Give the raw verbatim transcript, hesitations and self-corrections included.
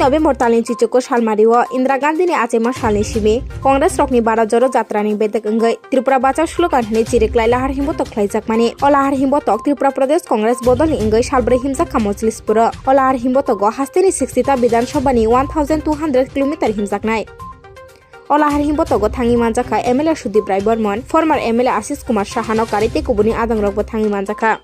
November talni chichuko salmario Indira Gandhini achaima salni simi Congress rokni Bharat Jodo Jatrani bedek wngwi Tripura Bachao slogan hwnwi chiriklai lahar himbotok khlaijakmani. O lahar himbotok Tripura Pradesh Congress bodolni wngwi salbrwi himjakha Mojlispuro. O lahar himbotogo hasteni sixty ta Bidhan Sabhani one thousand two hundred kilometer himjaknai. O lahar himbotogo thangwi manjakha M L A Sudip Rai Barman, former M L A Ashish Kumar Sahano karwi tei kubuni adongrokbo thangwi manjakha.